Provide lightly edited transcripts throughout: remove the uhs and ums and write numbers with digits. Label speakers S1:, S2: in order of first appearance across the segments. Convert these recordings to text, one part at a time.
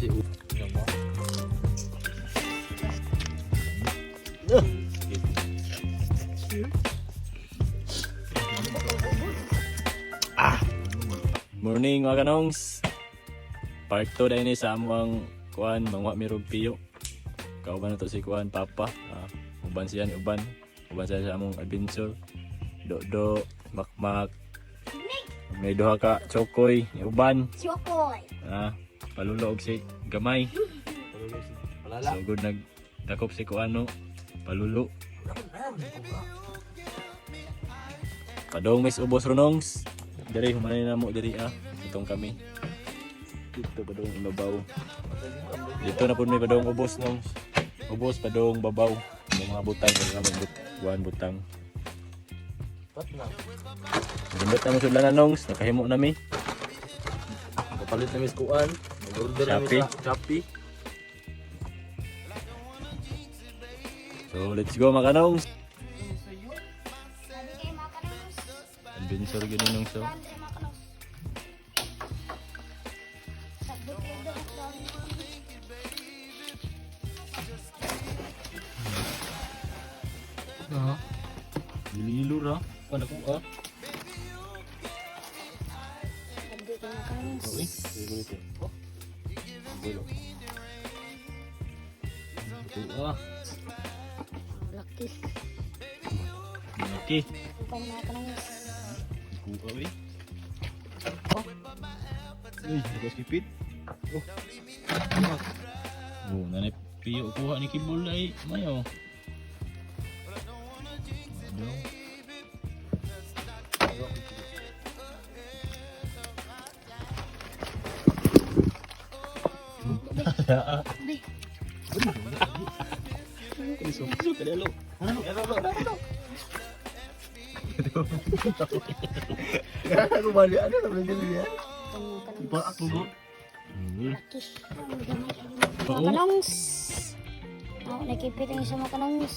S1: Si Ano mo?
S2: Morning, mga kanongs. Part 2 dahil ni sa among kuan mangwa mirog piyo. Kauban na to si kuan papa. Ah, uban siya ni uban. Uban siya sa among adventure. Do do makmak. May duha ka chokoy ni uban.
S3: Chokoy.
S2: Ah, palulo og si gamay.
S1: Palala.
S2: So good nag dakop si kuano palulo. Padong mis ubos runongs. Diri humanay na mo diri ah. Itong kami. Dito padong ibabaw. Dito na pud may padong ubos nongs. Ubos padong babaw. May mga butang diri na but buwan butang.
S1: Pat na.
S2: Rindot na mo sudlan na nongs, nakahimo na mi.
S1: Papalit na mis kuan. Mag-order na
S2: Shopee.
S1: mis sa Shopee.
S2: So let's go, mga kanongs.
S3: Sabi kayo, mga kanongs.
S2: Adventure gyud ni nongs. Oh.
S3: Andre, mga kanongs. Sabi kayo doon.
S2: Ha. Lilo ra. Paano ko ah?
S3: Sabi kayo, mga kanongs.
S2: Uy, sige ito. Oh. Bulo. Ito ah.
S3: Laki.
S2: Laki.
S3: Ito, mga kanongs.
S2: Kuha uy. Oh. Uy, nakaskipit. Oh. Oh, nanay piyo kuha ni Kibul ay mayo. Ano?
S3: Be.
S2: Suso kadalo.
S1: Ako bali ano na bali niya.
S3: Ito, mga kanongs.
S1: Iba ako go.
S3: Laki. Ang gamay kayo, mga
S2: Oo.
S3: kanongs. Ako, nakipit ang isa, mga kanongs.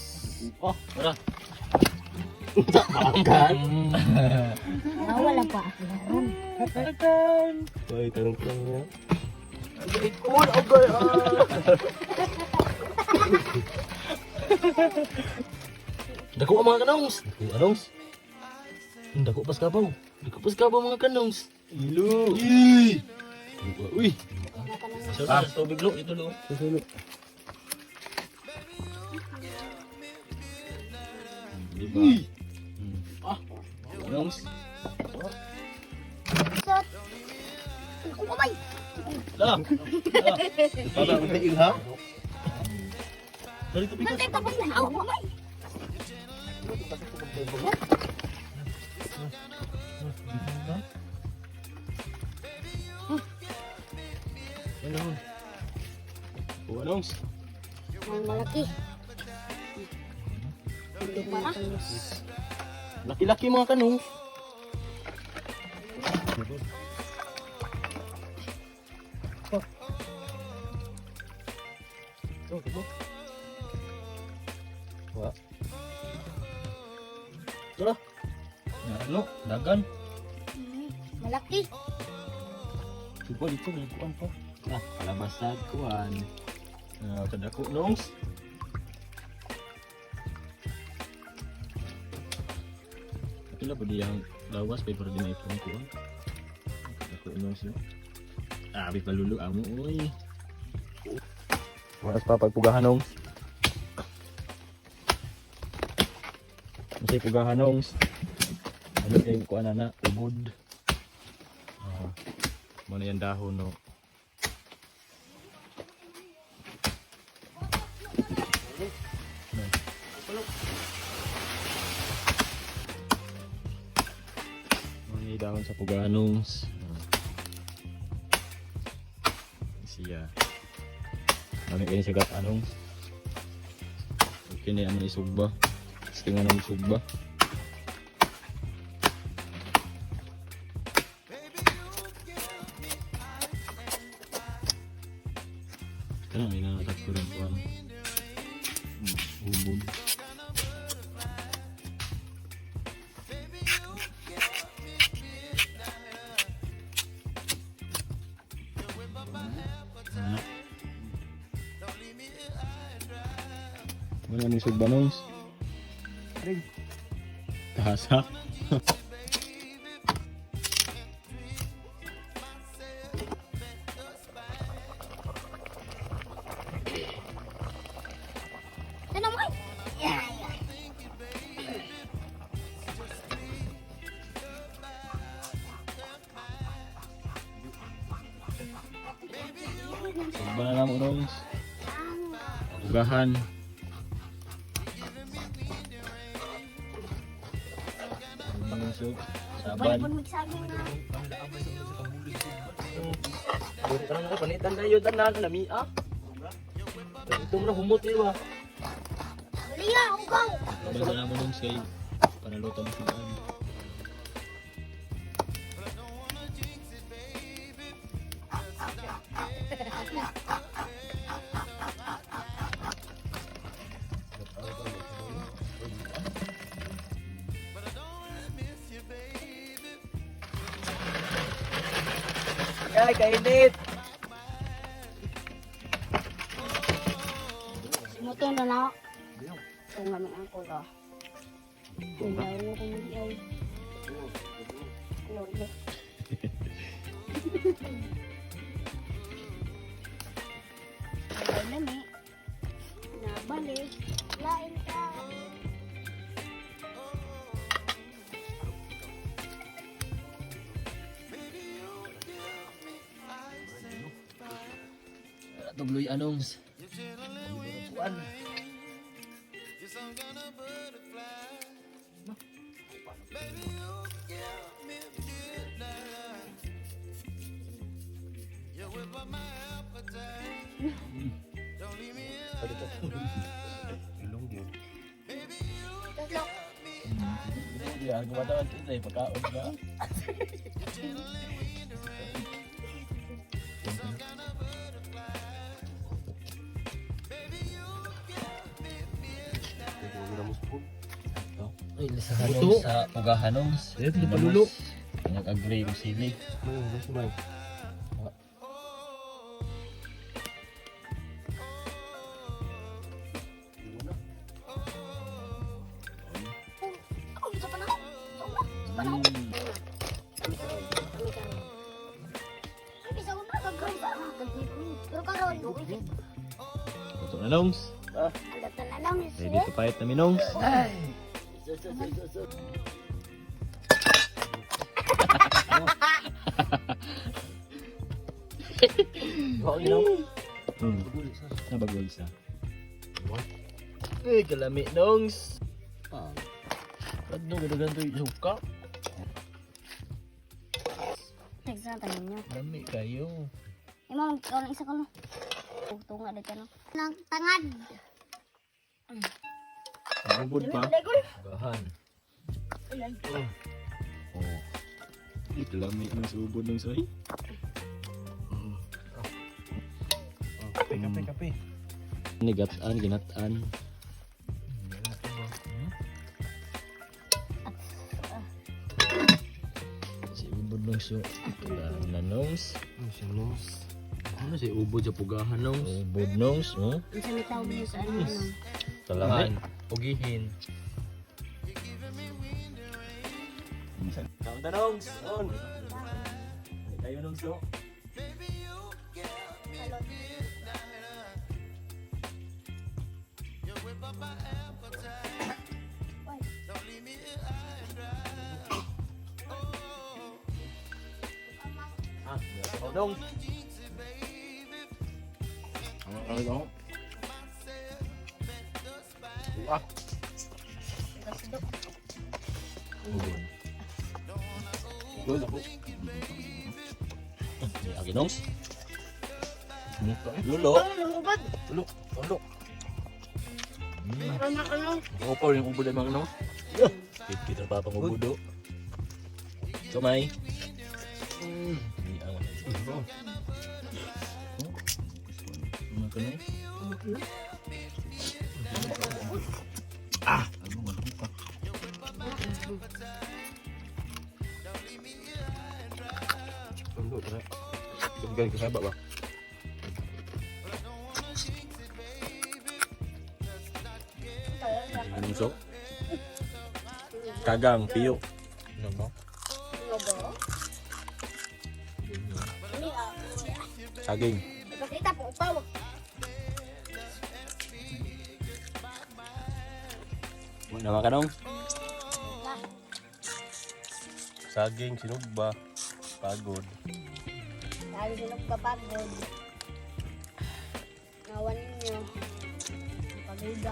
S2: Oh, tara.
S1: Kan.
S3: Ah, wala pa ako naroon.
S1: Uy, tarong lang niya. Ay, cool okay. Dako ang mga kanongs.
S2: Dako anongs.
S1: Dako pas kabaw. Dako pas kabaw, mga kanongs.
S2: Ilo.
S1: Uy.
S2: Uy.
S3: Mga kanongs.
S2: Ah, tubig lo ito lo.
S1: Susulo.
S2: Di ba? Ah, anongs.
S3: Sot. Ang kamay.
S2: La.
S1: Para ang tiil ha. Dali to.
S3: Nantay tapos na. Ang kamay.
S2: Ano? Oh, anongs.
S3: Ang malaki. Ito pa na.
S1: Laki-laki, mga kanongs. Oh, diba? Wa. Tara.
S2: Ano? Dagan.
S3: Malaki.
S2: Diba dito may kuan pa. Ah, kalabasad kuan. Ah, kadako nongs. Pila pa diyang lawas pa pero di na ipon kuan. Kadako nongs yo. Ah, bi palulo amo oy. Oras pa pagpugahan nongs. Masay pugahan nongs. Ano kay kuan na na ubod. Ah, mo na yung dahon no. May dahon sa puganongs. Ah. Siya. Ano kayo siya anong? Okay na ano isugba. Sige nga ng isugba. Ito na, may nakakat ko rin po ang ubod. Ano? Ano ni sugbanongs? Tasa.
S3: Ano mo? Yeah.
S2: Sugba na lang nongs. Ugahan. Ano Saban.
S3: Balik mo magsaging na.
S1: Tanang ko panitan na yun tanan lami ah. Ito mo na humot ni ba.
S3: Liya, ugaw.
S2: Saban na mo nongs kay panaluto mo sila.
S1: Ay, kainit.
S3: Simutin na na. Ito nga may angkol ah. Ayaw mo kung hindi ay. Lord. Ay, lami. Nabalik. Lain ka.
S2: Tubloy anongs.
S1: Kuan. Ilong yun.
S3: Tatlo.
S2: Yeah, gumatawan kita eh, pagkaon ba?
S1: Ay,
S2: Buto. Sa ugahanongs.
S1: Eh, di palulo.
S2: Nag-agree ko sili.
S3: Ako, isa pa na ako. Isa pa na ako. Kami karon. Kami karon. Ay, bisa ko na gagawin sa mga gagawin. Pero karon,
S2: Luto na nongs.
S3: ang data na lang.
S2: Ready to fight na minongs. Nabagol sa.
S1: Eh, kalami nongs. Ah. Kadto gadagan to suka.
S3: Nagsa tayo niyo.
S1: Lami kayo.
S3: Imo, ikaw lang isa ko no. Oh, tunga dito no. Nang tangad.
S2: Ubod pa.
S1: Gahan.
S2: Oh. Ito lami ng subod ng soy.
S1: Kape, kape, kape.
S2: Nigatan, ginatan. Si ubod ng so. Wala na nongs.
S1: Ano siya nongs? Ano si ubod sa pugahan nongs?
S2: Ubod nongs, oh.
S3: Unsa may tawag niyo sa ano no?
S2: Talahan.
S1: Ugihin. Kaunta nongs. On. Tayo nongs no. Ah, nongs.
S2: Ano
S1: Ah,
S2: Ubod.
S1: gol ako.
S2: Agi nongs. Lulo.
S1: Ulo, ulo. Ako pa rin ubod ay mga nongs.
S2: Kita pa pang ubudo. Kamay. Ang Mga kanay. Ah!
S1: Ulo, tara. Galing kasaba ba?
S2: Usok. Kagang, piyo. Ano ba?
S3: Lobo. Ini ah.
S2: Saging.
S3: Ipakita po upaw.
S2: Wala mga kanong.
S3: Na.
S2: Saging, sinugba. Pagod.
S3: Dahil sila papagod. Nawan ninyo. Paguda.